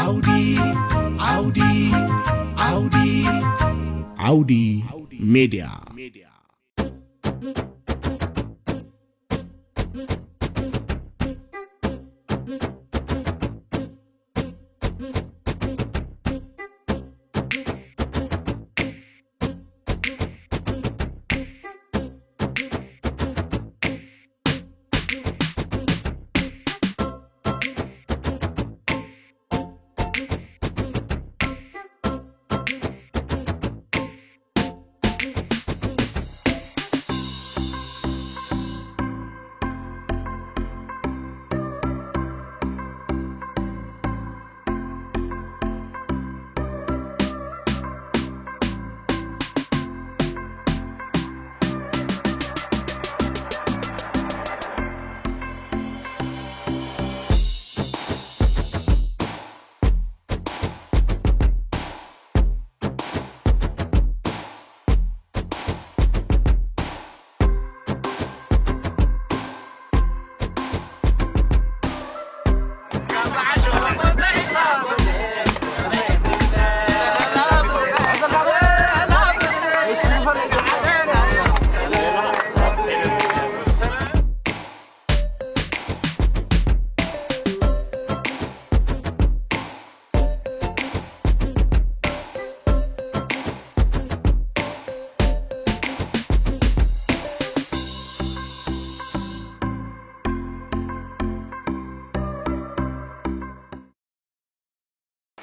ዓውዲ ዓውዲ ዓውዲ ዓውዲ ሜድያ።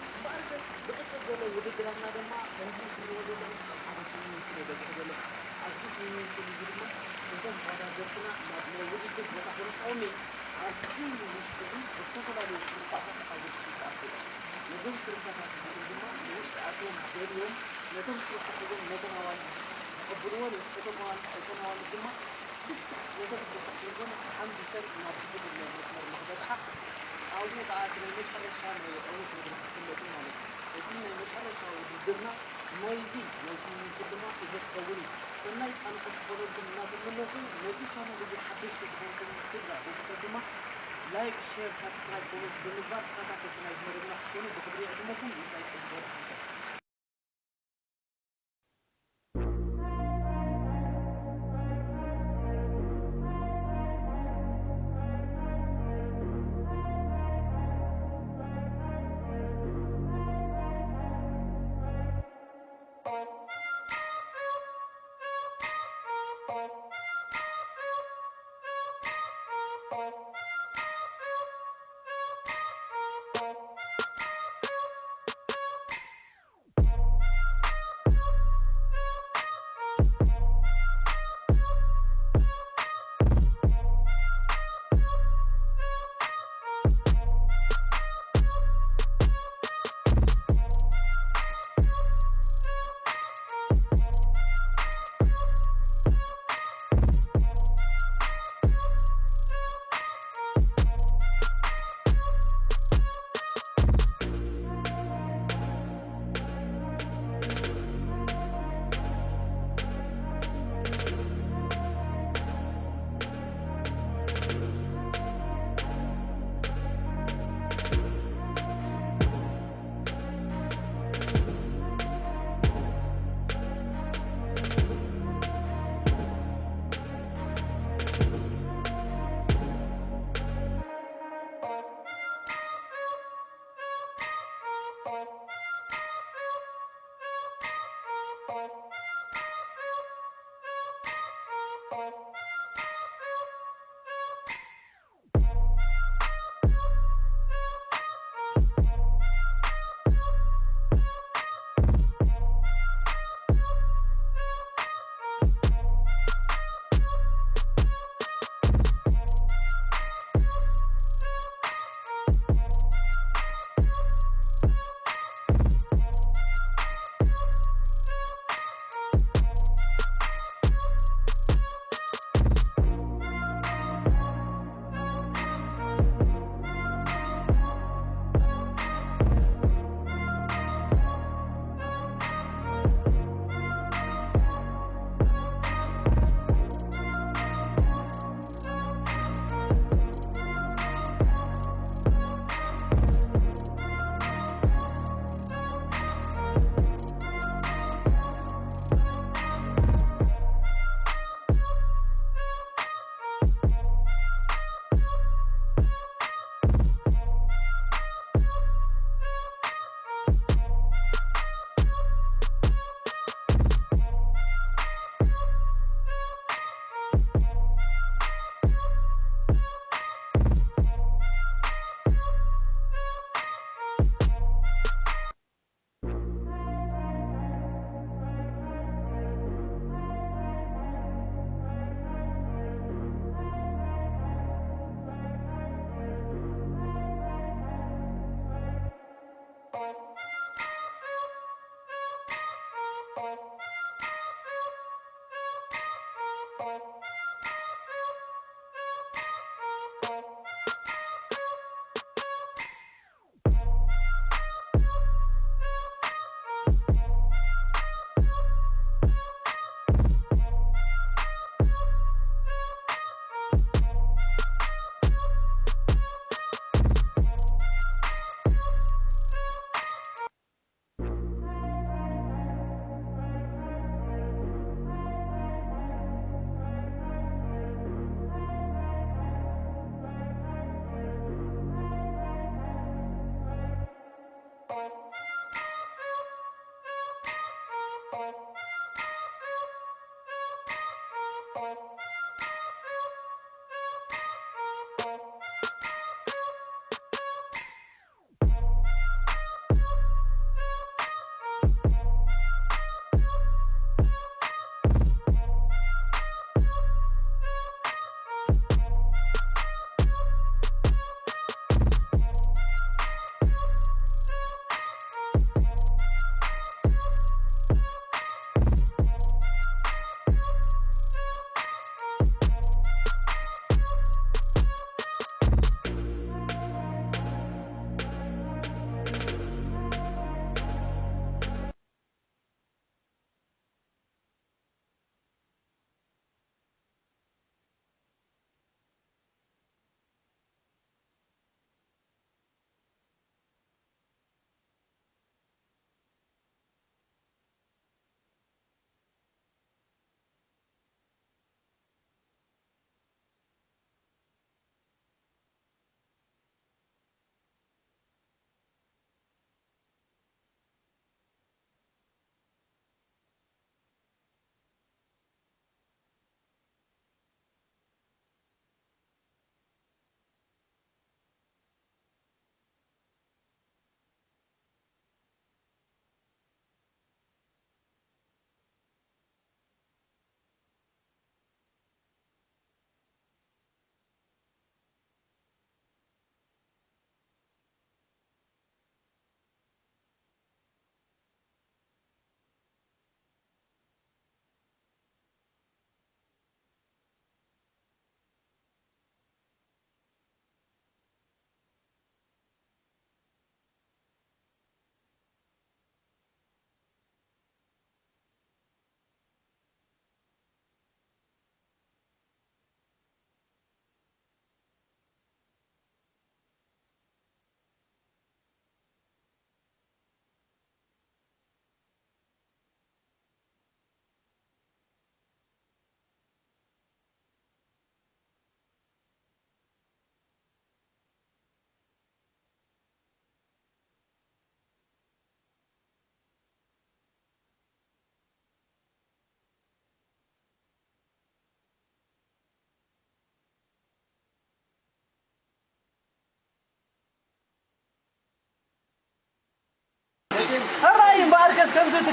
እምበኣርከስ ዝቕጽል ዘሎ ውድድራትና ድማ ከምዚ ትሪእዎ ዘለኹም ኣብ ሓደ ስዊሚንግ ፑል እየ በጺሐ ዘለኹ። ኣብዚ ስዊሚንግ ፑል እዚ ድማ እዞም ተወዳደርትና ናብ ናይ ውድድር ቦታ ክልቀቑኒ ኣብዚ ምሽት እዚ ዝተፈላለዩ ፍርቃታት ኣብ ውሽጢ ይኣትዉ እዮም። ነዞም ፍርቃታት እዚኦም ድማ ንውሽጢ ኣትዮም ደልዮም ነቶም ስርቂ ሒዞም ነተን ኣዋልድ ከቐብልወን እዮም። እቶም ኣዋልድ እቶም ኣዋልድ ድማ ልክዕ ነቶም ስርቂ ሒዞም ሓምቢሰን ናብቲ ዝድለ መስመር ንክበጽሓ ኣብኡ ከኣ እቲ ናይ መጨረሻ ናይ ዕዉት መድረኽ ክፍለጥ እዩ ማለት እዩ። እቲ ናይ መጨረሻ ውድድርና ናይዚ ናይ ስዊሚንግ ፑል ድማ እዚ ክኸውን እዩ። ሰናይ ጻንሖት ክኾነልኩም እናተመነኹ ነዚ ቻነል እዚ ሓደሽቲ ዝኾንኩም ስድራ ቤተሰብ ድማ ላይክ፣ ሼር፣ ሳብስክራይብ፣ ኮመንት ብምግባር ተኸታተልቲ ናይዚ መደብና ክትኮኑ ብኽብሪ ይዕድመኩም። ምሳይ ጽቡቕ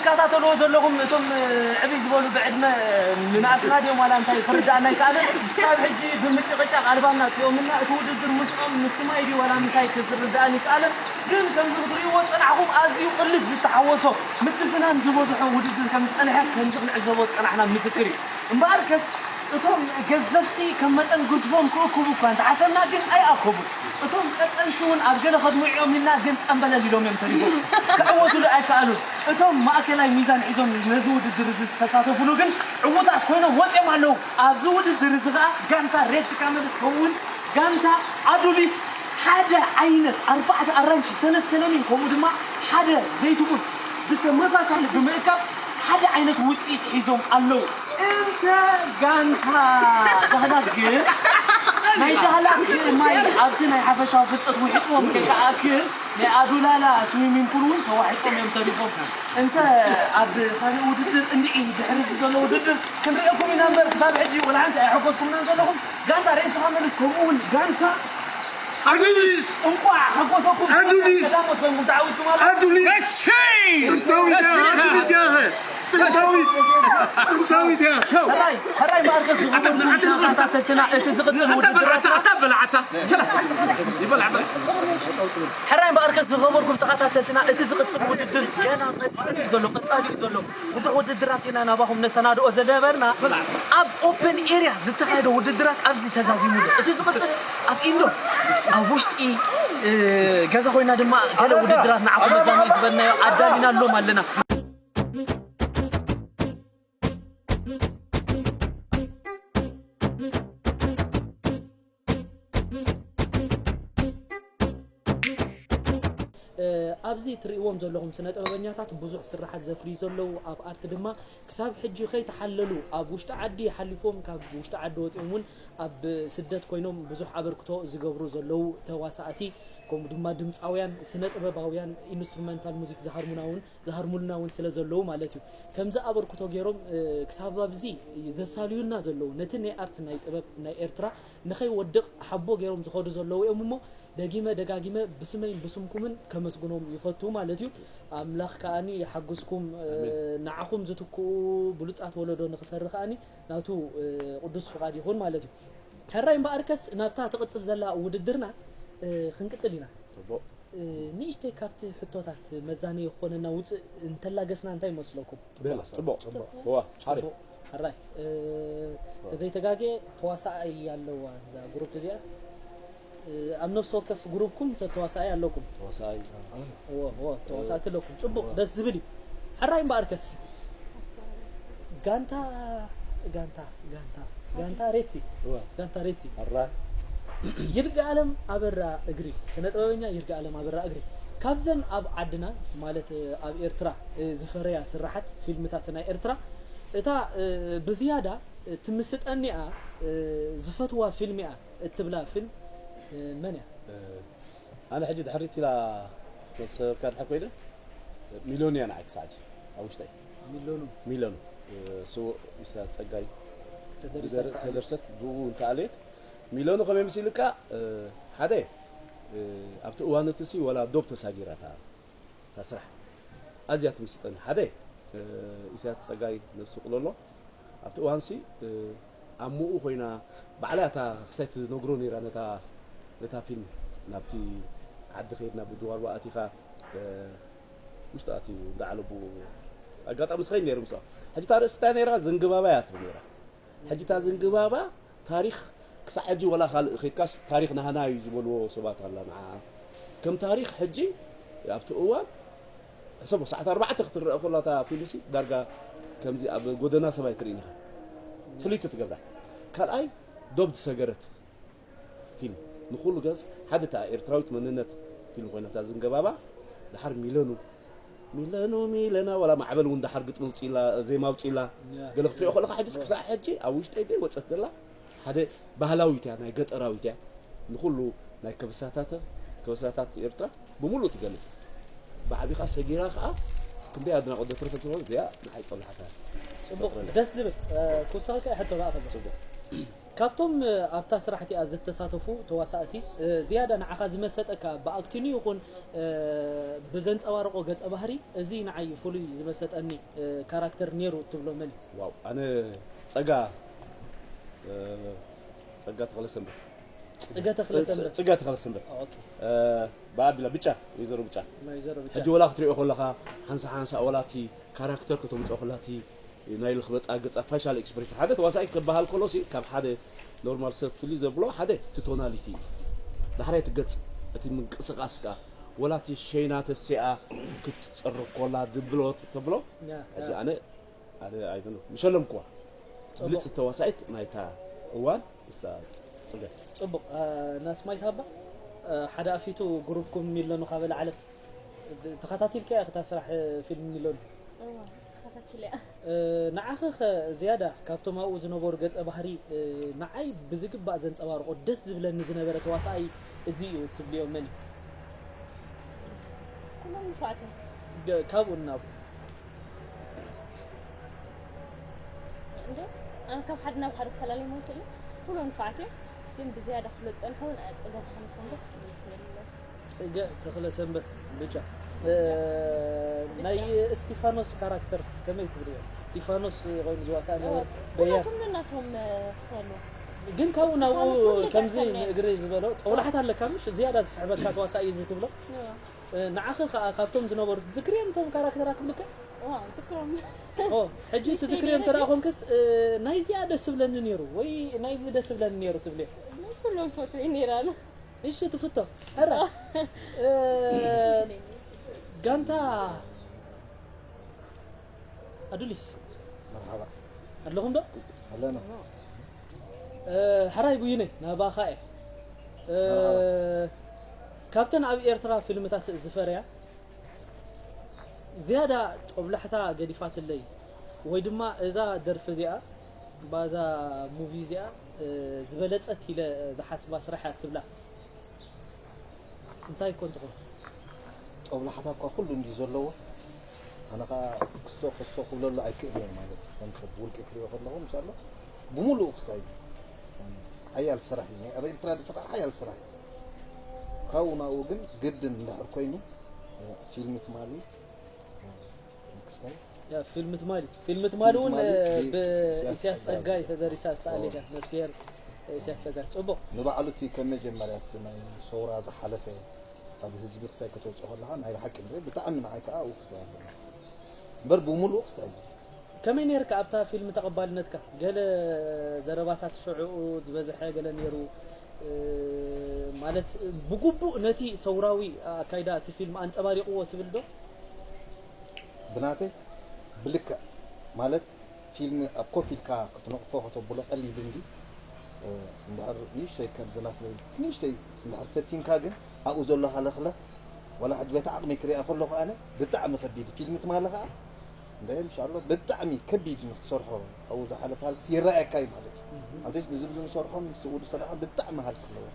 ትከታተልዎ ዘለኹም እቶም ዕብይ ዝበሉ ብዕድመ ንናእስና ድዮም ዋላ እንታይ ክርዳእና ኣይከኣለን። ክሳብ ሕጂ ብምጭቕጫቕ ኣልባና ኣጥፊኦምና። እቲ ውድድር ምስኦም ምስ ትማይ ድዩ ዋላ ምንታይ ክርዳእን ኣይከኣለን። ግን ከምዚ ክትርእይዎ ዝጸናሕኹም ኣዝዩ ቅልስ ዝተሓወሶ ምትፍናን ዝበዝሖ ውድድር ከም ዝጸንሐ ከምዚ ክንዕዘቦ ዝጸናሕና ምስክር እዩ። እምበኣርከስ እቶም ገዘፍቲ ከም መጠን ግዝፎም ክእክቡ እኳ እንተሓሰብና ግን ኣይኣከቡን። እቶም ቀጠንቲ እውን ኣብ ገለ ከድምዑ እዮም ኢልና ግን ጸምበለል ኢሎም እዮም ተሪፎም። ክዕወቱሉ ኣይከኣሉን። እቶም ማእከላይ ሚዛን ሒዞም ነዚ ውድድር እዚ ዝተሳተፉሉ ግን ዕዉታት ኮይኖም ወጺኦም ኣለዉ። ኣብዚ ውድድር እዚ ከኣ ጋንታ ሬድ ካመልስ ከምኡውን ጋንታ ኣዱሊስ ሓደ ዓይነት ኣርባዕተ ኣራንሺ፣ ሰለስተ ለሚን ከምኡ ድማ ሓደ ዘይትቡን ብተመሳሳሊ ብምእካብ ሓደ ዓይነት ውፅኢት ሒዞም ኣለዉ። እንተ ጋንታ ዳህላክ ግን ናይ ዳህላክ ማይ ኣብቲ ናይ ሓፈሻዊ ፍልጠት ውሒጥዎም ከይከኣክል ናይ ኣዱላላ ስዊሚንግ ፑል እውን ተዋሒጦም እዮም ተሪፎም። እንተ ኣብ ካልእ ውድድር እንድዒ ድሕሪ እዚ ዘሎ ውድድር ክንሪኤኩም ኢና እምበር ክሳብ ሕጂ ወላ ሓንቲ ኣይሐጎስኩምናን ዘለኹም። ጋንታ ሬድ ካመልስ ከምኡ እውን ጋንታ ኣዱሊስ እንቋዕ ሓጎሰኩም። ኣዱሊስ ቀዳሞት ኮይንኩም ተዓዊትኩም ኣሎ። ኣዱሊስ እሰይ! ጥንታዊት እያ ኣዱሊስ እያ ጥንታዊት ጥንታዊት እያ ሕራይ ሕራይ ማርከስ ዝኸበርኩም ተኸታተልትና እቲ ዝቕጽል ውድድራትና ኣታ በላዓታ ይበላ ሕራይ ማርከስ ዝኸበርኩም ተኸታተልትና እቲ ዝቕጽል ውድድር ገና ቀጻሊ እዩ ዘሎ ቀጻሊ እዩ ዘሎ። ብዙሕ ውድድራት ኢና ናባኹም ነሰናድኦ ዝነበርና። ኣብ ኦፕን ኤርያ ዝተኻየደ ውድድራት ኣብዚ ተዛዚሙ ኣሎ። እቲ ዝቕጽል ኣብ ኢንዶር ኣብ ውሽጢ ገዛ ኮይና ድማ ገለ ውድድራት ንዓኹም መዛኑ እዩ ዝበልናዮ ኣዳሊና ኣሎም ኣለና። ኣብዚ ትርእይዎም ዘለኹም ስነ ጥበበኛታት ብዙሕ ስራሓት ዘፍርዩ ዘለዉ ኣብ ኣርት ድማ ክሳብ ሕጂ ከይተሓለሉ ኣብ ውሽጢ ዓዲ ሓሊፎም ካብ ውሽጢ ዓዲ ወፂኦም እውን ኣብ ስደት ኮይኖም ብዙሕ ኣበርክቶ ዝገብሩ ዘለዉ ተዋሳእቲ ከምኡ ድማ ድምፃውያን ስነ ጥበባውያን ኢንስትሩመንታል ሙዚክ ዝሃርሙና እውን ዝሃርሙልና እውን ስለ ዘለዉ ማለት እዩ ከምዚ ኣበርክቶ ገይሮም ክሳብ ኣብዚ ዘሳልዩልና ዘለዉ ነቲ ናይ ኣርት ናይ ጥበብ ናይ ኤርትራ ንኸይወድቕ ሓቦ ገይሮም ዝኸዱ ዘለዉ እዮም እሞ ደጊመ ደጋጊመ ብስመይን ብስምኩምን ከመስግኖም ይፈቱ ማለት እዩ። ኣምላኽ ከኣኒ ይሓግዝኩም። ንዓኹም ዝትክኡ ብሉጻት ወለዶ ንኽፈሪ ከኣኒ ናቱ ቅዱስ ፍቓድ ይኹን ማለት እዩ። ሕራይ እምበኣርከስ ናብታ ትቕጽል ዘላ ውድድርና ክንቅጽል ኢና። ንእሽተይ ካብቲ ሕቶታት መዛነዪ ክኾነና ውፅእ እንተላገስና እንታይ ይመስለኩም? ቤላ ጽቡቕ ጽቡቕ እዋ ሓሪ ሕራይ ተዘይተጋጌ ተዋሳኣይ ኣለዋ እዛ ግሩፕ እዚኣ ኣብ ነፍሲ ወከፍ ግሩፕኩም ተዋሳኣይ ኣለኩም ተዋሳኣይ ተዋሳእቲ ኣለኩም ጽቡቕ ደስ ዝብል እዩ ሕራይ እምበኣርከስ ጋንታ ጋንታ ጋንታ ጋንታ ሬትሲ ጋንታ ሬትሲ ኣራ ይርጋለም ኣበራ እግሪ ስነ ጥበበኛ ይርጋለም ኣበራ እግሪ ካብዘን ኣብ ዓድና ማለት ኣብ ኤርትራ ዝፈረያ ስራሓት ፊልምታት ናይ ኤርትራ እታ ብዝያዳ ትምስጠኒኣ ዝፈትዋ ፊልም እያ እትብላ ፊልም መን እያ? ኣነ ሕጂ ድሕሪት ኢላ ሰበብካ ድሕር ኮይነ ሚሎን እያ ንዓይ ክሳዕ ሕጂ ኣብ ውሽጠይ ሚሎኑ ሚሎኑ ስዉእ ኢሳያስ ጸጋይ ተደሪሳ ተደርሰት ብኡ እንተኣልየት ሚሎኑ ከመይ ምስ ኢልካ ሓደ ኣብቲ እዋን እቲ ሲ ወላ ዶብ ተሳጊራ እታ እታ ስራሕ ኣዝያ ትምስጠኒ ሓደ ኢሳያስ ጸጋይ ነብሱ ቅለሎ ኣብቲ እዋንሲ ኣብ ምኡ ኮይና ባዕላ እታ ክሳይ ትነግሮ ነይራ ነታ ነታ ፊልም ናብቲ ዓዲ ከይድና ብድዋርዋ ኣቲኻ ውሽጢ ኣትዩ እንዳዓለቡ ኣጋጣሚ ስኸይ ነይሩ ምስኣ ሕጂ እታ ርእስቲ እንታይ ነይራ ዝንግባባ እያ ትብል ነይራ ሕጂ እታ ዝንግባባ ታሪኽ ክሳዕ ሕጂ ወላ ካልእ ኸይድካስ ታሪኽ ናህና እዩ ዝበልዎ ሰባት ኣላ ንዓ ከም ታሪኽ ሕጂ ኣብቲ እዋን ሕሰቦ ሰዓት ኣርባዕተ ክትረአ ከላ እታ ፊልምሲ ዳርጋ ከምዚ ኣብ ጎደና ሰብኣይ ትርእን ኢኻ ፍልይቲ ትገብራ ካልኣይ ዶብ ዝሰገረት ፊልም ንኹሉ ገዝ ሓደ እታ ኤርትራዊት መንነት ፊልም ኮይና እታ ዝንገባባ ድሓር ሚለኑ ሚለኑ ሚለና ዋላ ማዕበል እውን ድሓር ግጥሚ ውፅኢላ ዜማ ውፅኢላ ገለ ክትሪኦ ከለካ ሕጅስ ክሳዕ ሕጂ ኣብ ውሽጠይ ደይ ወፀት ዘላ ሓደ ባህላዊት እያ ናይ ገጠራዊት እያ ንኹሉ ናይ ከበሳታት ከበሳታት ኤርትራ ብምሉእ ትገልጽ ብዓቢኻ ሰጊራ ከዓ ክንደይ ኣድናቖት ዘትረፈት ዝኾነ እዚኣ ንዓይ ጦብላሕታ ጽቡቕ ደስ ዝብል ኩሳካ ሕቶ ከዓ ከሎ ጽቡቕ ካብቶም ኣብታ ስራሕ እቲኣ ዝተሳተፉ ተዋሳእቲ ዝያዳ ንዓኻ ዝመሰጠካ ብኣክቲንግ ይኹን ብዘንጸባርቆ ገጸ ባህሪ እዚ ንዓይ ፍሉይ ዝመሰጠኒ ካራክተር ነይሩ እትብሎ መን እዩ? ዋው ኣነ ጸጋ ጸጋ ተኽለ ሰንበት ጽገ ተኽለ ሰንበት። ጽጋ ተኽለ ሰንበት ኦኬ። ብኣቢላ ብጫ ወይዘሮ ብጫ ናይ ዘሮ ብጫ። ሕጂ ወላ ክትሪኦ ከለኻ ሓንሳ ሓንሳ ወላቲ ካራክተር ከተምፅኦ ከላቲ ናይ ልኽበጣ ገፃ ፋሻል ኤክስፕሬሽን ሓደ ተዋሳኢ ክበሃል ከሎ ሲ ካብ ሓደ ኖርማል ሰብ ፍልይ ዘብሎ ሓደ እቲ ቶናሊቲ እዩ። ዳሕራይ እቲ ገፅ እቲ ምንቅስቃስ ከዓ ወላ እቲ ሸይና ተሲኣ ክትፀርፍ ኮላ ድብሎ ተብሎ ያ፣ ሕጂ ያ። ኣነ ኣነ ኣይደነ ምሸለምኩዋ ፅቡቕ። ብልፅቲ ተዋሳኢት ናይታ እዋን እሳ ፅገ ጽቡቕ ናስማይ ሃባ ሓደ ኣፊቱ ግሩፕኩም ሚለኑ ካብ ለዓለት ተኸታቲልካ ኢኻ እታ ስራሕ ፊልም ሚለኑ እዋ ተኸታቲለ ንዓኺ ኸ ዝያዳ ካብቶም ኣብኡ ዝነበሩ ገጸ ባህሪ ንዓይ ብዝግባእ ዘንጸባርቆ ደስ ዝብለኒ ዝነበረ ተዋሳኣይ እዚ እዩ ትብልዮ መን እዩ? ኩሎም ንፋዕቶም ደ- ካብኡ እናብኡ እንዶ ኣነ ካብ ሓደ ናብ ሓደ ክፈላለዩ ማለት እዩ ኩሎም ንፋዕት እዮም ግን ብዝያዳ ክፍለጥ ዝጸንሑ እውን ጽገብ ተኸነ ሰንበት ክፍለጥ ይኽእል ጽገ ተኽለ ሰንበት ብጫ እ፣ ናይ እስቲፋኖስ ካራክተርስ ከመይ ትብልዮ? እስቲፋኖስ ኮይኑ ዝዋሳእ ነበር በያ ኩላቶም ነናቶም ስታይል ግን ካብኡ ናብኡ እስቲፋኖስ ሁሉ ከምዚ ተሰሚዑ። ንእግሪ ዝበሎ ጦብላሕት ኣለካ ምሽ ዝያዳ ዝስሕበካ ተዋሳኢ እዚ ትብሎ እዋ፣ እ፣ ንዓኺ ከ- ካብቶም ዝነበሩ ትዝክርዮም እቶም ካራክተራት ትብልካ እዋ፣ ዝክሮም ኦ፣ ሕጂ ትዝክርዮም እንተ ደኣ ኮንክስ እ፣ ናይዚኣ ደስ ዝብለኒ ነይሩ ወይ ናይዚ ደስ ዝብለኒ ነይሩ ትብልዮ? ኩሎም ፈትዊ ነይራ ኣነ እሺ ትፍቶ ሕራ እ፣ ጋንታ ኣዱሊስ መርሓባ ኣለኹም ዶ ኣለና እ፣ ሕራይ ጉይነ ናባኻ እየ እ፣ ካብተን ኣብ ኤርትራ ፊልምታት ዝፈርያ ዝያዳ ጦብላሕታ ገዲፋትለይ ወይ ድማ እዛ ደርፊ እዚኣ ባዛ ሙቪ እዚኣ እ፣ ዝበለጸት ኢለ ዝሓስባ ስራሕ እያ ትብላ እንታይ ኮን ትኾን ጦብላሕታ እኳ ኩሉ እንዲ ዘለዎ ኣነ ከዓ ክስቶ ክስቶ ክብለሉ ኣይክእል እየ ማለት እዩ ከም ሰብ ውልቂ ክሪኦ ከለኹ ምስ ኣሎ ብምሉኡ ክስታይ እዩ ሓያል ስራሕ እዩ ናይ ኣብ ኤርትራ ዝስራሕ ሓያል ስራሕ እዩ ካብኡ ናብኡ ግን ግድን እንድሕር ኮይኑ ፊልም ትማሊ ክስታይ ያ ፊልም ትማሊ ፊልም ትማሊ እውን ትማሊ እ፣ ብ- ብኢሳያስ ኢሳያስ ጸጋይ ጸጋይ። ተደሪሳ ዝተኣሌጋ ኦ። ነፍስሄር ኢሳያስ ጸጋይ ጽቡቕ ንባዕሉ እቲ ከም መጀመርያ እቲ ናይ ሰውራ ዝሓለፈ ኣብ ህዝቢ ክሳይ ከተውፅኦ ከለካ ናይ ብሓቂ ንርኢ ብጣዕሚ ንዓይ ከዓ ኣብኡ ክስታይ ኣለኒ እምበር ብምሉኡ ክስታይ ኣለኒ ከመይ ነርካ ኣብታ ፊልም ተቐባልነትካ ገለ ዘረባታት ሽዑኡ ዝበዝሐ ገለ ነይሩ እ፣ ማለት ብግቡእ ነቲ ሰውራዊ ኣካይዳ እቲ ፊልም ኣንጸባሪቕዎ ትብል ዶ ብናተይ ብልክዕ ማለት ፊልም ኣብ ኮፍ ኢልካ ክትነቕፎ ከተብሎ ቀሊል እንዲ እንድሕር ንእሽተይ ከም ዝናትለይ ንእሽተይ እንድሕር ፈቲንካ ግን ኣብኡ ዘሎ ሃለኽለኽ ዋላ ሕጂ በቲ ዓቕሚ ክሪኣ ከለኹ ኣነ ብጣዕሚ ከቢድ ፊልም ትማሊ ከዓ እንደ ምሻሎ ብጣዕሚ ከቢድ ንክትሰርሖ ኣብኡ ዝሓለፍ ሃልክስ ይረኣየካ እዩ ማለት እዩ ኣንተይስ ንዝብዚ ንሰርሖን ስውድ ሰላዓ ብጣዕሚ ሃልክ ኣለዎ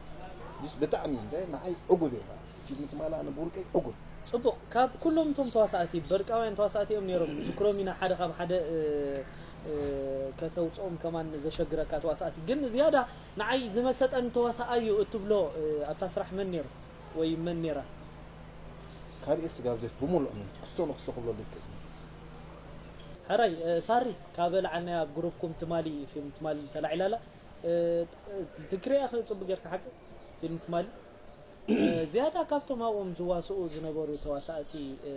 ስ ብጣዕሚ እንደ ንዓይ ዕጉብ እየ ፊልም ትማሊ ኣነ ብውልቀይ ዕጉብ ጽቡቕ ካብ ኩሎም እቶም ተዋሳእቲ በርቃውያን ተዋሳእቲ እዮም ነይሮም ዝክሮም ኢና ሓደ ካብ ሓደ እ፣ እ፣ ከተውፅኦም ከማን ዘሸግረካ ተዋሳእቲ ግን ዝያዳ ንዓይ ዝመሰጠን ተዋሳኣዩ እትብሎ እ፣ ኣብታ ስራሕ መን ነይሩ ወይ መን ነይራ ካልእ ስጋብ ዘት ብምሉእ ምን ክስቶ ንክስቶ ክብለሉ ይክእል ሕራይ እ፣ ሳሪ ካብ ለዓልናይ ኣብ ግሩፕኩም ትማሊ ፊልም ትማሊ ተላዒላላ እ፣ ትክሪያ ጽቡቅ ጌርካ ሓቂ ፊልም ትማሊ እ፣ ዝያዳ ካብቶም ኣብኦም ዝዋስኡ ዝነበሩ ተዋሳእቲ እ፣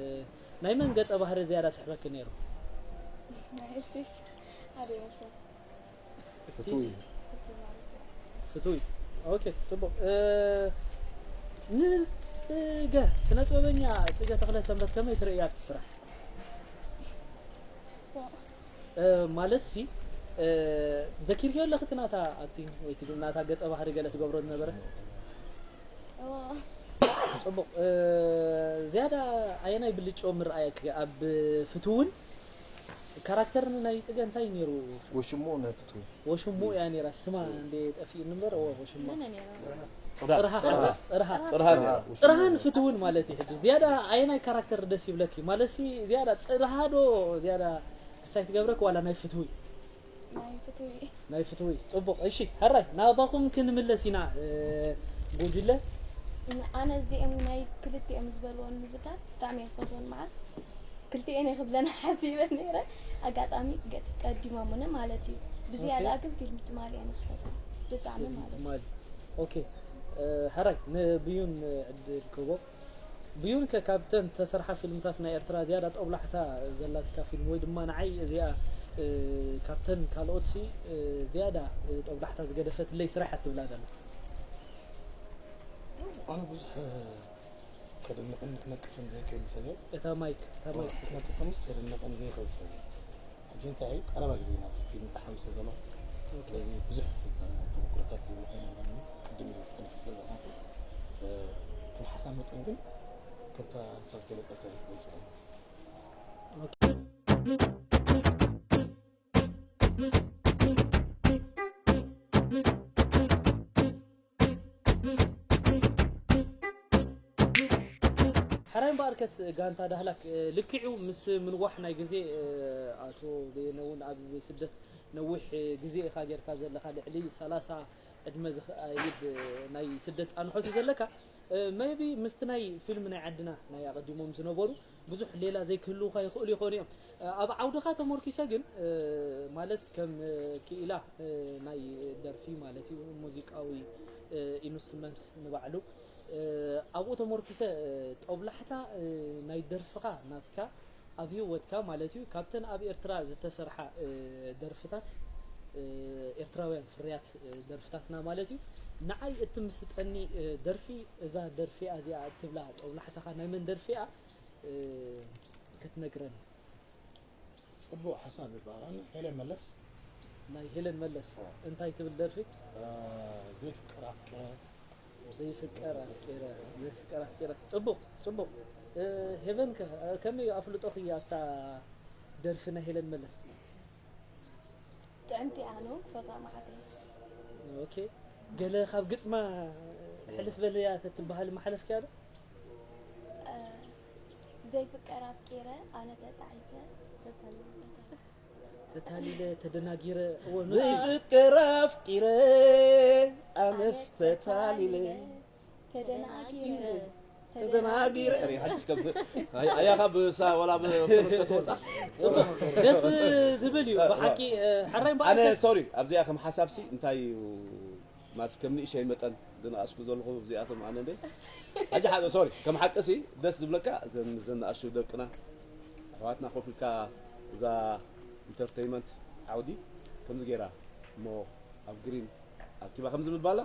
ናይ መን ገጸ ባህሪ ዝያዳ ስሕበኪ ነይሩ ናይ ስቲፍ ሓደ ይመስል ፍትዊ ፍትዊ ኦኬ ጽቡቅ እ፣ ንጽገ ስነ ጥበበኛ ጽገ ተኽለ ሰንበት ከመይ ትርእያ ኣብቲ ስራሕ እ፣ ማለት ሲ እ፣ ዘኪርዮ ኣለኺ እቲ ናታ ኣክቲንግ ወይ እቲ ናታ ገጸ ባህሪ ገለ ትገብሮ ዝነበረ እዋ ጽቡቕ እ፣ ዝያዳ ኣየናይ ብልጭኦ ምርኣየኪ ኣብ ፍትውን ካራክተር ናይ ጽገ እንታይ ነይሩ ወሽሙ ናይ ፍትዊ ወሽሙ እያ ነይራ ስማ እንደ ጠፊእኒ እምበር እዎ ወሽማ መነ ነይራ ጽርሃ ጽርሃ ጥርሃ ነይሩ። ጽርሃን ፍትውን ማለት እዩ ሕጂ ዝያዳ ኣየናይ ካራክተር ደስ ይብለኪ ማለትሲ ዝያዳ ጽርሃ ዶ ዝያዳ ክሳይ ትገብረክ ዋላ ናይ ፍትዊ ናይ ፍትዊ ናይ ፍትዊ ጽቡቕ። እሺ፣ ሕራይ ናባኹም ክንምለስ ኢና። እ፣ ጉጅለ ኣነ እዚኦም ናይ ክልቲኦም ዝበልዎም ምፍታት ብጣዕሚ እየ ዝፈትዎም። መዓት ክልቲኤን እየ ክብለን ሓሲበ ነይረ። ኣጋጣሚ ገ- ቀዲሞምኒ ማለት እዩ። ብዝያዳ ግን ፊልም ትማሊ እየ ዝፈትዎም ብጣዕሚ ማለት እዩ። ትማሊ። ኦኬ። እ፣ ሕራይ ንብዩን ዕድል ክቦ። ብዩን ከ ካብተን ተሰርሓ ፊልምታት ናይ ኤርትራ ዝያዳ ጦብላሕታ ዘላትካ ፊልም ወይ ድማ ንዓይ እዚኣ፣ እ፣ ካብተን ካልኦት ሲ፣ እ፣ ዝያዳ፣ እ፣ ጦብላሕታ ዝገደፈትለይ ስራሕ እያ ትብላ ዘላ? ኣነ ብዙሕ ከድንቕን ክነቅፍን ዘይክእል ሰብ እየ። እታ ማይክ፣ እታ ማይክ። ክነቅፍን ከድንቕን ዘይክእል ሰብ እየ። ሕጂ እንታይ እዩ ቀረባ ግዜ ናብዚ ፊልም ተሓዊሰ ዘሎ። ስለዚ ብዙሕ ተመክሮታት ኣይነበረኒ። ቅድም ኢለ ክጸንሕ ስለ ዝኾንኩ፣ እ፣ ከም ሓሳብ መጠን ግን ከምታ ንሳ ዝገለጸት እየ ዝገልጾ። ሕራይ እምበኣርከስ ጋንታ ዳህላክ፣ እ፣ ልክዑ ምስ ምንዋሕ ናይ ግዜ፣ እ፣ ኣቶ በየነ እውን ኣብ ስደት ነዊሕ፣ እ፣ ግዜ ኢኻ ጌርካ ዘለኻ፣ ልዕሊ ሰላሳ ዕድመ ዝኸይድ፣ እ፣ ናይ ስደት ጻንሖት እዩ ዘለካ። እ፣ maybe ምስቲ ናይ ፊልም ናይ ዓድና ናይ ኣቐዲሞም ዝነበሩ ብዙሕ ሌላ ዘይክህልውኻ ይኽእሉ ይኾኑ እዮም። እ፣ ኣብ ዓውድኻ ተመርኪሰ ግን፣ እ፣ ማለት ከም፣ እ፣ ክኢላ፣ እ፣ ናይ ደርፊ ማለት እዩ፣ ሙዚቃዊ፣ እ፣ ኢንስትሩመንት ንባዕሉ፣ እ፣ ኣብኡ ተመርኪሰ፣ እ፣ ጦብላሕታ፣ እ፣ ናይ ደርፍኻ ናትካ ኣብ ህይወትካ ማለት እዩ፣ ካብተን ኣብ ኤርትራ ዝተሰርሓ፣ እ፣ ደርፍታት፣ እ፣ ኤርትራውያን ፍርያት፣ እ፣ ደርፍታትና ማለት እዩ፣ ንዓይ እትምስጠኒ፣ እ፣ ደርፊ እዛ ደርፊ እዚኣ እትብላ ጦብላሕታኻ ናይ መን ደርፊ እያ፣ እ፣ ክትነግረኒ? ጽቡቕ ሓሳብ ይበሃል። ኣነ ሄለን መለስ። ናይ ሄለን መለስ። እንታይ ትብል ደርፊ? እ፣ ዘይፍቀር ኣፍቀረ። ዘይፍቀር ኣፍቀረ፣ ዘይፍቀር ኣፍቀረ። ጽቡቕ፣ ጽቡቕ። እ፣ ሄቨን ከ፣ እ፣ ከመይ ኣፍልጦኺ ኣብታ ደርፊ ናይ ሄለን መለስ? ጥዕምቲ ኣነ እውን ክፈትዋ መዓት እየ። ኦኬ። ገለ ካብ ግጥማ ሕልፍ በለያ ተትበሃል መሓለፍኪያ ዶ? እ፣ ዘይፍቀር ኣፍቂረ ኣነ ተጣዒሰ ተታሊለ። ተታሊለ፣ ተደናጊረ፣ እወ፣ ንሱ እዩ። ዘይፍቀር ኣፍቂረ ኣነስ ተታሊለ ተደናጊረ ተደናጊረ። ሪ፣ ሓዲስ ከም፣ ኣይ፣ ኣያ ካብ ሳ-፣ ወላ ብፍርቀት ወጻ። ጽቡቕ፣ ደስ ዝብል እዩ ብሓቂ። እ፣ ሕራይ እምበኣር ኣነ ከስ- ሶሪ፣ ኣብዚኣ ከም ሓሳብሲ እንታይ እዩ ማስ ከም ንእሸይ መጠን ዝነኣስኩ ዘለኹ እዚኣቶም ኣነ እንደ ሕጂ ሓደ ሶሪ፣ ከም ሓቂ ሲ ደስ ዝብለካ ዘን፣ ዘን ንኣሽቱ ደቅና ኣሕዋትና ኮፍ ኢልካ እዛ ኢንተርቴይመንት ዓውዲ ከምዚ ገይራ እሞ ኣብ ግሪን ኣኪባ ከምዚ ምባላ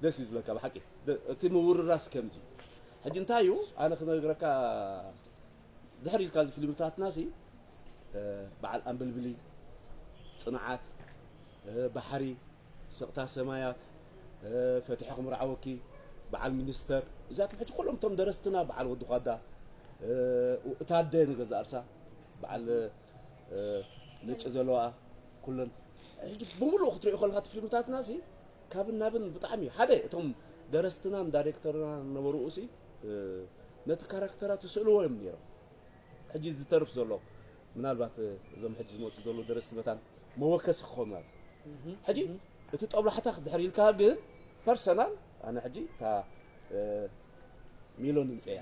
ደስ እዩ ዝብለካ ብሓቂ። ደ-፣ እቲ ምውርራስ ከምዚ እዩ። ሕጂ እንታይ እዩ ኣነ ክነግረካ፣ ድሕር ኢልካ እዚ ፊልምታትና ሲ፣ እ፣ በዓል ኣንበልብሊ፣ ጽንዓት፣ እ፣ ባሕሪ፣ ስቕታ ሰማያት፣ እ፣ ፈቲሐ ክምርዓወኪ፣ በዓል ሚኒስተር፣ እዚኣቶም ሕጂ ኩሎም እቶም ደረስትና፣ በዓል ወዲ ኳዳ፣ እ፣ እታ ኣደ ንገዛ ርእሳ፣ በዓል፣ እ፣ ነጭ ዘለዋ፣ ኩለን ሕጂ ብምሉእ ክትሪኦ ከለካ እቲ ፊልምታትና ሲ ካብን ናብን ብጣዕሚ ሓደ እቶም ደረስትናን ዳይሬክተርና ነበሩ ሲ፣ እ፣ ነቲ ካራክተራት ይስእልዎ እዮም ነይሮም። ሕጂ ዝተርፍ ዘሎ ምናልባት፣ እ፣ እዞም ሕጂ ዝመፁ ዘለዉ ደረስቲ መታን መወከሲ ክኾኑ ማለት እዩ። ሕጂ እቲ ጦብላሕታ ክድሕር ኢልካ ግን ፐርሰናል ኣነ ሕጂ እታ፣ እ፣ ሚሎን ይምፀያ።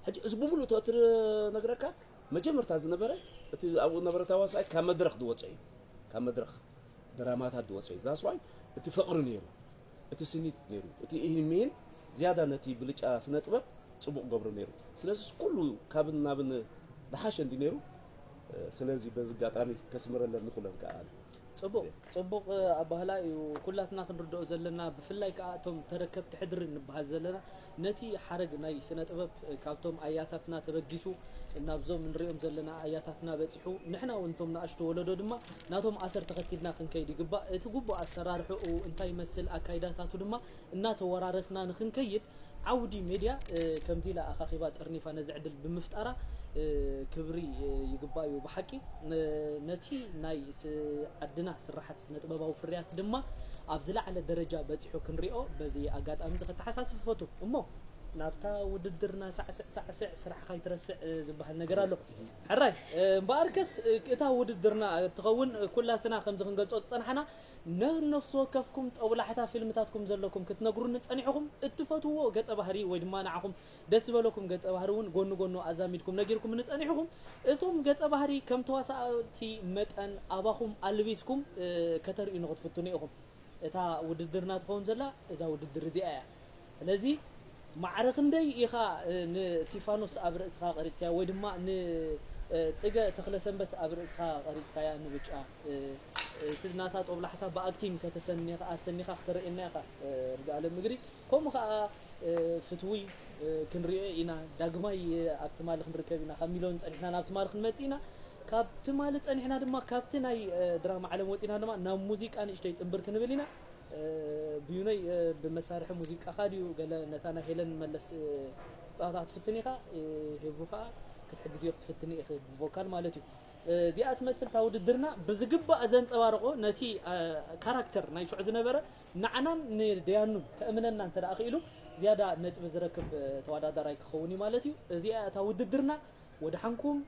ሕጂ እዚ ብምሉእ እቲ ነግረካ መጀመርታ ዝነበረ እቲ ኣብኡ ነበረ ተዋሳኣይ ካብ መድረኽ ዝወፀ እዩ። ካብ መድረኽ ድራማታት ዝወፀ እዩ። ዛስዋይ እቲ ፍቕሪ ነይሩ፣ እቲ ስኒት ነይሩ፣ እቲ ኢህን ሚህን ዝያዳ ነቲ ብልጫ ስነ ጥበብ ፅቡቕ ገብሮ ነይሩ። ስለዚ ኩሉ ካብን ናብን ዝሓሸ እንዲ ነይሩ። ስለዚ በዚ ኣጋጣሚ ከስምረለን ንኹለን ከዓ ኣነ። ጽቡቕ፣ ጽቡቕ ኣባህላ እዩ። ኩላትና ክንርድኦ ዘለና፣ ብፍላይ ከኣ እቶም ተረከብቲ ሕድሪ እንበሃል ዘለና፣ ነቲ ሓረግ ናይ ስነ ጥበብ ካብቶም ኣያታትና ተበጊሱ ናብዞም እንሪኦም ዘለና ኣያታትና በጺሑ፣ ንሕና እውን እቶም ንኣሽቱ ወለዶ ድማ ናቶም ኣሰር ተኸቲልና ክንከይድ ይግባእ። እቲ ግቡእ ኣሰራርሕኡ እንታይ ይመስል፣ ኣካይዳታቱ ድማ እናተወራረስና ንኽንከይድ ዓውዲ ሜድያ፣ እ፣ ከምዚ ኢላ ኣኻኺባ ጠርኒፋ ነዚ ዕድል ብምፍጣራ፣ እ፣ ክብሪ፣ እ፣ ይግባእ እዩ ብሓቂ። እ፣ ነቲ ናይ ስ-፣ ዓድና ስራሓት ስነ ጥበባዊ ፍርያት ድማ ኣብ ዝለዓለ ደረጃ በጺሑ ክንሪኦ በዚ ኣጋጣሚ እዚ ከተሓሳስብ ፈቱ። እሞ ናብታ ውድድርና ሳዕስዕ ሳዕስዕ ስራሕኻ ኣይትረስዕ ዝበሃል ነገር ኣሎ። ሕራይ እምበኣርከስ እታ ውድድርና እትኸውን ኩላትና ከምዚ ክንገልጾ ዝጸናሕና ነነፍሲ ወከፍኩም ጠውላሕታ ፊልምታትኩም ዘለኩም ክትነግሩኒ ጸኒሕኹም እትፈትዎ ገጸ ባህሪ ወይ ድማ ንዓኹም ደስ ዝበለኩም ገጸ ባህሪ እውን ጎኒ ጎኑ ኣዛሚድኩም ነጊርኩም ንጸኒሕኹም እቶም ገጸ ባህሪ ከም ተዋሳእቲ መጠን ኣባኹም ኣልቢስኩም ከተርእዩ ንክትፍትኑ ኢኹም። እታ ውድድርና ትኸውን ዘላ እዛ ውድድር እዚኣ እያ። ስለዚ ማዕረ ክንደይ ኢኻ ንቲፋኖስ ኣብ ርእስኻ ቀሪጽካያ ወይ ድማ ንጽገ ተኽለሰንበት ኣብ ርእስኻ ቀሪጽካያ ንብጫ እቲ ናታ ጦብላሕታ ብኣክቲንግ ከተሰኒኻ ኣሰኒኻ ክተርእየና ኢኻ ርግኣለ ምግሪ ከምኡ ከዓ ፍትዊ ክንሪኦ ኢና ዳግማይ ኣብ ትማሊ ክንርከብ ኢና ካብ ሚሊዮን ፀኒሕና ናብ ትማሊ ክንመፅእ ኢና ካብ ትማሊ ፀኒሕና ድማ ካብቲ ናይ ድራማ ዓለም ወፂና ድማ ናብ ሙዚቃ ንእሽተይ ፅንብር ክንብል ኢና ብዩነይ ብመሳርሒ ሙዚቃኻ ድዩ ገለ ነታ ናይ ሄለን መለስ ክትፃወታ ክትፍትን ኢኻ ሄቡ ከዓ ክትሕግዝዮ ክትፍትን ኢኺ ብቮካል ማለት እዩ እዚኣ ትመስል እታ ውድድርና ብዝግባእ ዘንፀባርቆ ነቲ ካራክተር ናይ ሽዑ ዝነበረ ንዓናን ንደያኑን ከእምነና እንተ ደኣ ክኢሉ ዝያዳ ነጥቢ ዝረክብ ተወዳዳራይ ክኸውን እዩ ማለት እዩ። እዚኣ እታ ውድድርና ወድሓንኩም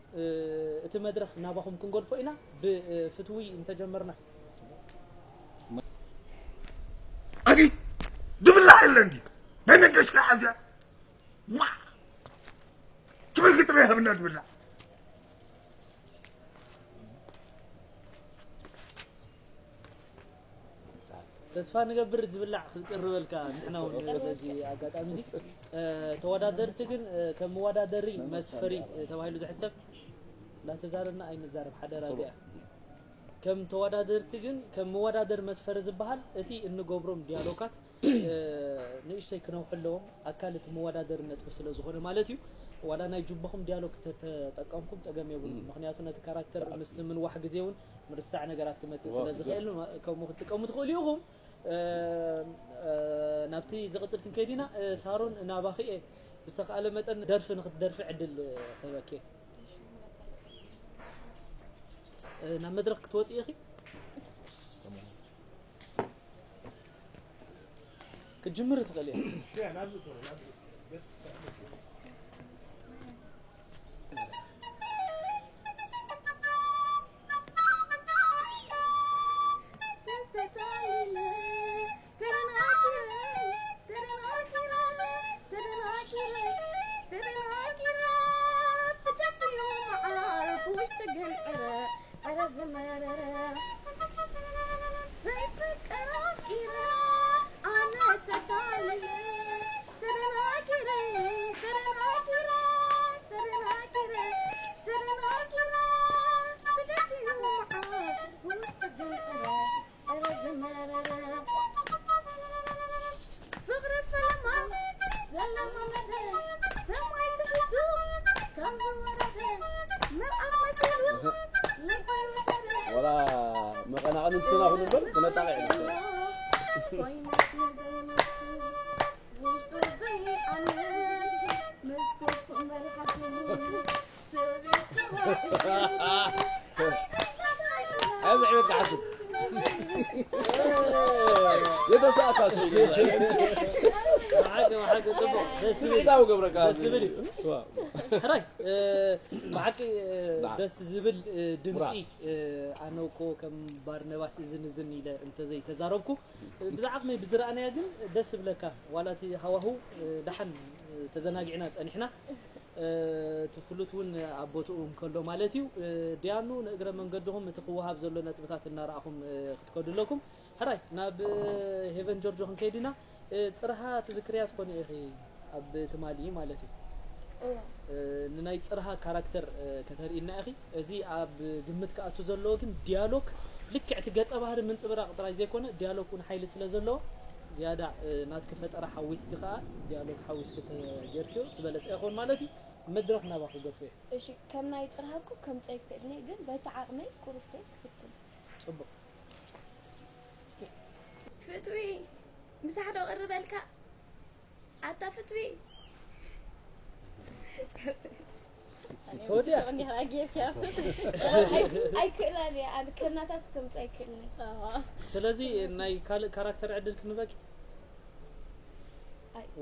እቲ መድረኽ ናባኹም ክንገድፎ ኢና ብፍትዊ እንተጀመርና። ኣዚ ድብላ የለ እንዲ ናይ መንገሽላ ኣዚያ ዋ ትበዝጊ ጥበይ ሃብና ድብላ ተስፋ ንገብር ዝብላዕ ክትቅርበልካ ንሕና እውን በዚ ኣጋጣሚ እዚ ተወዳደርቲ ግን ከም መወዳደሪ መስፈሪ ተባሂሉ ዝሕሰብ እናተዛረብና ኣይንዛረብ ሓደራ እዚኣ ከም ተወዳደርቲ ግን ከም መወዳደሪ መስፈሪ ዝበሃል እቲ እንገብሮም ዲያሎጋት ንእሽተይ ክነውሑ ኣለዎም ኣካል እቲ መወዳደሪ ነጥቢ ስለ ዝኾነ ማለት እዩ ዋላ ናይ ጁባኹም ዲያሎግ ተጠቀምኩም ፀገም የብሉ ምክንያቱ ነቲ ካራክተር ምስ ምንዋሕ ግዜ እውን ምርሳዕ ነገራት ክመፅእ ስለ ዝኽእል ከምኡ ክትጥቀሙ ትኽእሉ ኢኹም ናብቲ ዝቕፅል ክንከይድ ኢና ሳሮን ናባኺ እየ ብዝተኻእለ መጠን ደርፊ ንክትደርፊ ዕድል ክህበኪ ናብ መድረክ ክትወፂ ኢኺ ክትጅምር ትኽእል እያ ወላ መቐናቕኒ እንትና ኩሉ እምበር ክነጣቕዕ ኢና ኣዚ ዕቤት ክሓስብ የተሳእካ ስብዒታዊ ገብረካ ሕራይ ብሓቂ ደስ ዝብል ድምፂ ኣነ እኮ ከም ባርነባስ እዝን እዝን ኢለ እንተዘይተዛረብኩ ብዛዕቕመይ ብዝረኣናያ ግን ደስ ይብለካ ዋላ እቲ ሃዋህው ደሓን ተዘናጊዕና ፀኒሕና እቲ ፍሉት እውን ኣብ ቦትኡ እንከሎ ማለት እዩ ዲያኑ ንእግረ መንገድኹም እቲ ክወሃብ ዘሎ ነጥብታት እናረኣኹም ክትከዱ ኣለኩም ሕራይ ናብ ሄቨን ጆርጆ ክንከይድ ኢና ጽርሃ ትዝክርያ ትኾኒ ኢኺ ኣብ ትማሊ ማለት እዩ ንናይ ጽርሃ ካራክተር ከተርእና ኢኺ እዚ ኣብ ግምት ክኣቱ ዘለዎ ግን ዲያሎግ ልክዕ እቲ ገጸ ባህሪ ምንጽብራቕ ጥራይ ዘይኮነ ዲያሎግ እውን ሓይሊ ስለ ዘለዎ ዝያዳ ናትኪ ፈጠራ ሓዊስኪ ከዓ ዲያሎግ ሓዊስኪ ተጌርክዮ ዝበለጸ ይኸውን ማለት እዩ መድረኽ ናባኺ ገፎ እሺ ከም ናይ ጽርሃ እኮ ከምጻ ይክእልኒ ግን በቲ ዓቕመይ ቁሩብተይ ክፍትን ጽቡቕ ፍትዊ ምሳሕ ዶ ቅርበልካ ኣታ ፍትዊ ተወዲያ ኣይክእላን እየ ኣነ ከናታስ ከምፅ ኣይክእልን ስለዚ ናይ ካልእ ካራክተር ዕድል ክንበኪ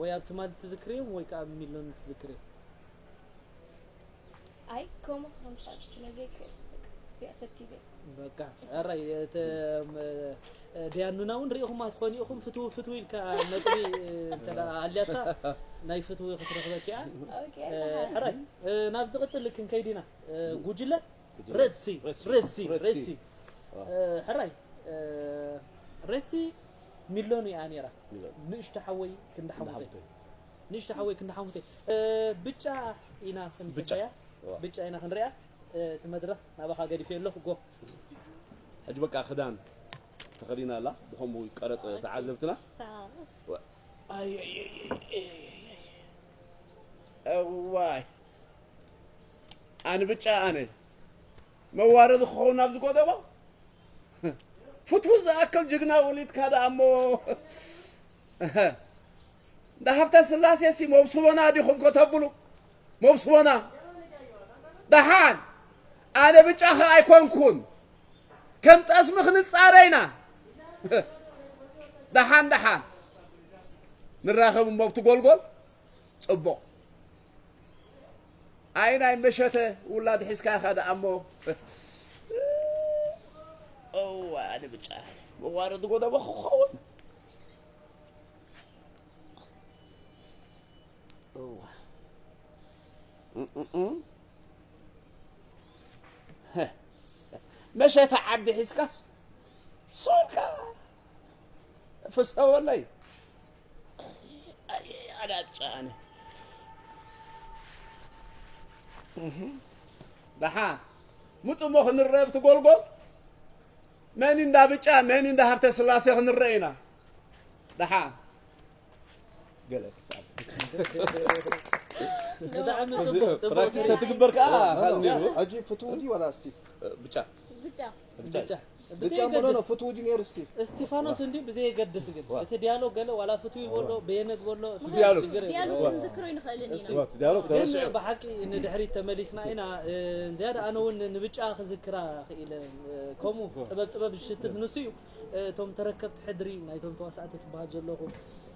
ወይ ኣብ ትማል ትዝክርዮም ወይ ከዓ ኣብ ሚሎን ትዝክርዮም? ኣይ ከምኡ ክኾን ይኽእል ስለ ዘይክእል እዚኣ ፈቲገ። በቃ ኣራይ እተ ደያኑና እውን ርኢኹማ ትኾኑ ኢኹም። ፍትው ፍትው ኢልካ ነጥቢ እንተ ኣልያታ ናይ ፍትው ክትረኽበኪ እያ። ሕራይ ናብ ዝቕፅል ክንከይድ ኢና። ጉጅለ ሬድሲ ሬድሲ ሬድሲ ሕራይ ሬድሲ ሚሎን እያ ነይራ። ንእሽቶ ሓወይ ክንዲ ሓሙተይ ንእሽቶ ሓወይ ክንዲ ሓሙተይ ብጫ ኢና ክንፅበያ። ብጫ ኢና ክንሪኣ። እቲ መድረኽ ናባኻ ገዲፈ ኣለኹ። ጎ ሕጂ በቃ ክዳን ተኸዲና ኣላ። ብኸምኡ ቀረፀ ተዓዘብትና። ታስ እዋይ ኣነ ብጫ ኣነ መዋረዲ ክኸውን ናብ ዝጎደቦ ፍትው ዝኣክል ጅግና ወሊድካ ደኣ እሞ እንዳ ሃብተ ስላሴ ሲ መብስቦና ዲኹም ከተብሉ መብስቦና ደሓን ኣነ ብጫ ኸ ኣይኮንኩን ከም ጠስሚ ክንጻረ ኢና ደሓን ደሓን ንራኸብ እሞ ኣብቲ ጎልጎል ጽቡቕ ኣይ ናይ መሸተ ውላድ ሒዝካ ኢኻ ደኣ እሞ እዋ ንብጫ መዋረዲ ጎደቦ ክኸውን እዋ መሸተ ዓዲ ሒዝካስ ሶልካ ፍሰወለይ ኣዳጫነ ደሓ ምፁ እሞ ክንረአ ብቲ ጎልጎል መን እንዳ ብጫ መን እንዳ ሃብተ ስላሴ ክንረአ ኢና ደሓ ገለ ብጣዕሚ ጽቡቅ ጽቡቅ ፕራክቲስ ተትግበር ከዓ ኖ፣ ካልእ ኖ፣ ነይሩ ሕጂ ፍትው ድዩ ዋላ ስቲፍ ብጫ ብጫ ብጫ ብጫ ብጫ ምኖ ብዘየገድስ ፍትው ድዩ ነይሩ ስቲፍ እስቲፋኖስ እንዲ ብዘየገድስ ግን እቲ ዲያሎግ ገለ ዋላ ፍትው ይበሎ በየነግ በሎ ዲያሎግ። ችግር የለን። ዲያሎግ ክንዝክሮ ይንኽእል ኢና ዲያሎግ ግን ተረሲዑ ብሓቂ ንድሕሪት ተመሊስና ኢና። እ፣ ዝያዳ ኣነ እውን ንብጫ ክዝክራ ክኢለ። እ፣ ከምኡ ጥበብ ጥበብ ዝሽትት ንሱ እዩ። እ፣ እቶም ተረከብቲ ሕድሪ ናይቶም ተዋሳእቲ ትበሃል ዘለኹ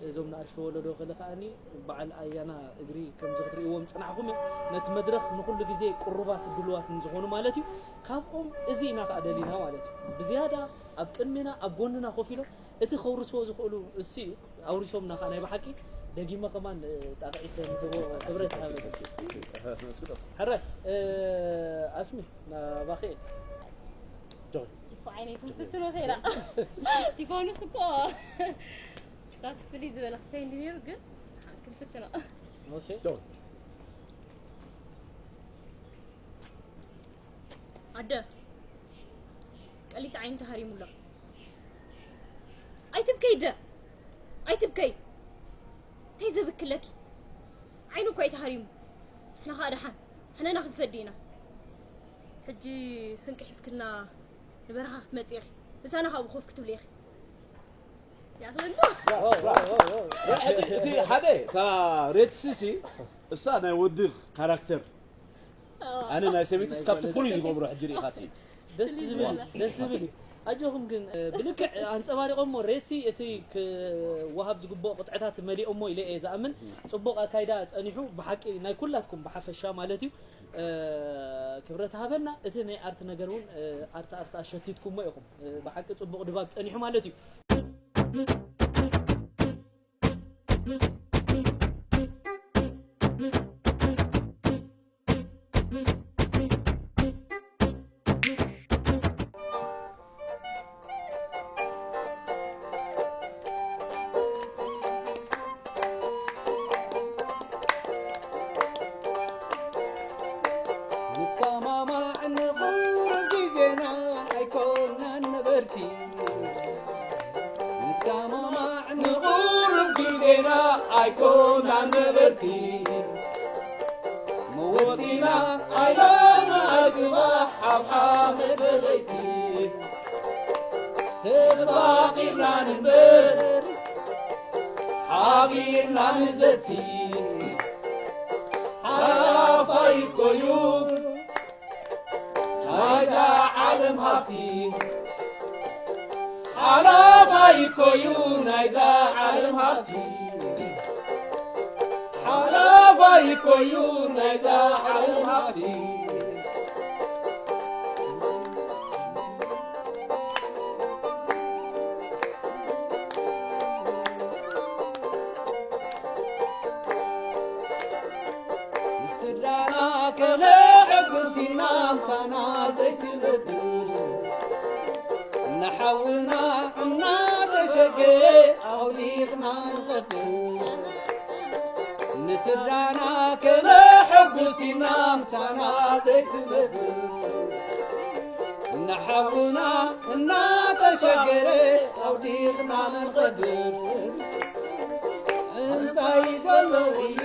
እዞም ንኣሽቱ ወለዶ ክለ ከዓኒ በዓል ኣያና እግሪ ከምዚ ክትርእይዎም ዝጸናሕኩም እዮም። ነቲ መድረኽ ንኹሉ ግዜ ቅሩባት ድሉዋት ንዝኾኑ ማለት እዩ። ካብኦም እዚ ኢና ከኣ ደሊና ማለት እዩ። ብዝያዳ ኣብ ቅድሜና ኣብ ጎንና ኮፍ ኢሎም እቲ ከውርስዎ ዝኽእሉ እሱ እዩ። ኣውሪሶምና ከኣ ናይ ብሓቂ ደጊመ ከማን ጣቕዒት ንህቦ ክብረት ሃበ። ሕራይ ኣስሚ ናባኺ ጆይ ቲፎ ዓይነይ ክንፍትኖ ከይዳ ቲፎኑስ እኮ ዛት ፍልይ ዝበለ ክሰይ እንዲ ነይሩ ግን ሓን ክንፍትኖ ኦኬ ኣደ ቀሊት ዓይኒ ተሃሪሙላ ኣይትብከይ ደ ኣይትብከይ እንታይ ዘብክለኪ ዓይኑ እኳ እዩ ተሃሪሙ ንሕና ከዓ ደሓን ሕነና ክንፈዲ ኢና ሕጂ ስንቂ ሒዝክልና ንበረኻ ክትመፂ ኢኺ ምሳና ካብኡ ኮፍ ክትብሊ ኢኺ ይኣኽለና እቲ ሓደ እታ ሬትሲ ሲ እሳ ናይ ወዲ ካራክተር ኣነ ናይ ሰበይትስ ካብቲ ፍሉይ ዝገብሮ ሕጂ ርኢኻትኒ ደስ ዝብል እዩ፣ ደስ ዝብል እዩ። ኣጆኹም ግን እ፣ ብልክዕ ኣንጸባሪቖሞ ሬሲ እቲ ክወሃብ ዝግብኦ ቅጥዕታት መሊኦሞ ኢለ እየ ዝኣምን። ጽቡቕ ኣካይዳ ጸኒሑ ብሓቂ ናይ ኩላትኩም ብሓፈሻ ማለት እዩ። እ፣ ክብረት ሃበና። እቲ ናይ ኣርት ነገር እውን እ፣ ኣርት ኣርት ኣሸቲትኩሞ ኢኹም። እ፣ ብሓቂ ጽቡቕ ድባብ ጸኒሑ ማለት እዩ። ንሰማማዕ ንቑርብ ግዜና ኣይኮናን ነበርቲ ንሰማማዕ ንቑርብ ግዜና ኣይኮናን ነበርቲ መወቲና ኣይሎሚ ኣጽባሕ ኣብ ሓመድ በለይቲ ተፋቒርና ንንበር ሓቢርና ንዘቲ ሓላፋይ እኮ እዩ ናይዛ ዓለም ሃብቲ ሓላፋይ እኮ እዩ ናይዛ ዓለም ሃብቲ ይኮዩ ናይዛ ዓለም ሃብቲ። ንስድራና ከነሐጉስ ኢና ምሳና ዘይትነብር። ንሓውና እናተሸገረ ኣውዲቕና ንቐብር። ንስድራና ከነሐጉስ ኢና ምሳና ዘይትነብር። ንሓውና እናተሸገረ ኣውዲቕና ንቐብር። እንታይ ዘሎ እዩ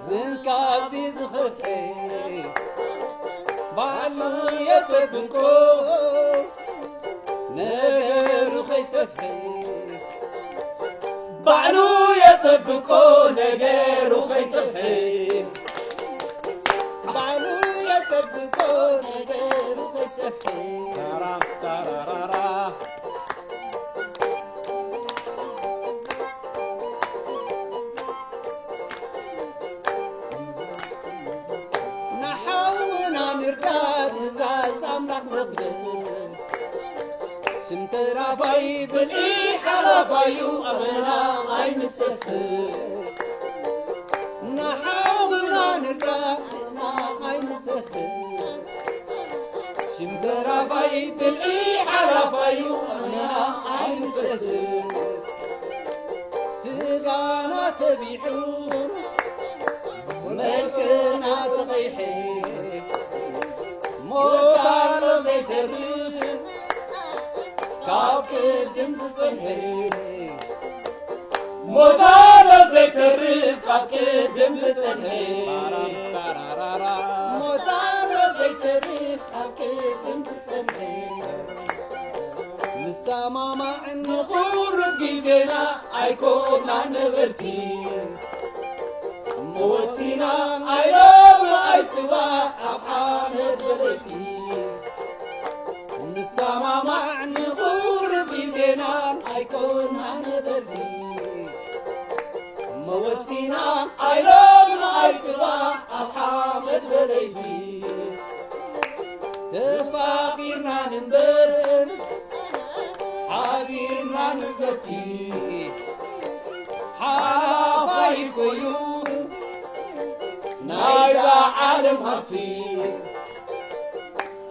ምን ካብዚ ዝኸፍኤ? ባዕሉ የጸብቆ ነገሩ ከይሰፍሐ። ባዕሉ የጸብቆ ነገሩ ከይሰፍሐ። ባዕሉ የጸብቆ ነገሩ ከይሰፍሐ። ታራም ታራራራ። ንሓውና ንርዳእ ትእዛዝ ኣምላኽ ነኽብር። ሽም ተራፋይ ብልዒ ሓላፋዩ ኣመና ኣይንሰስን። ንሓውና ንርዳእ ኣመና ኣይንሰስን። ሽም ተራፋይ ብልዒ ሓላፋዩ ኣመና ኣይንሰስን። ስጋና ሰቢሑ መልክና ተቐይሐ። ሞት ኣሎ ዘይተርፍ ካብ ቅድም ዝጸንሐ። ሞት ኣሎ ዘይተርፍ ካብ ቅድም ዝጸንሐ። ሞት ኣሎ ዘይተርፍ ካብ ቅድም ዝጸንሐ። ንሰማማዕ ንቑርብ ግዜና ኣይኮና ነበርቲ። መወቲና ኣይሎም ኣይጽባሕ ኣብ ሓመድ በለይቲ። ንሰማማዕ ንቑርብ ግዜና ኣይኮና ነበርቲ። መወቲና ኣይሎም ኣይጽባሕ ኣብ ሓመድ በለይቲ። ተፋቒርና ንንበር ሓቢርና ንዘቲ። ሓላፋይ ኮዩ ናይዛ ዓለም ሃብቲ።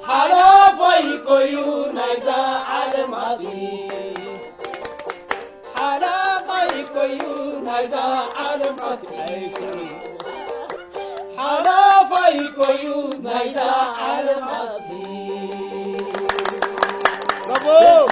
ሓላፋይ ኮዩ ናይዛ ዓለም ሃብቲ። ሓላፋይ ኮዩ ናይዛ ዓለም ሃብቲ። ሓላፋይ ኮዩ ናይዛ ዓለም ሃብቲ። ብራቮ!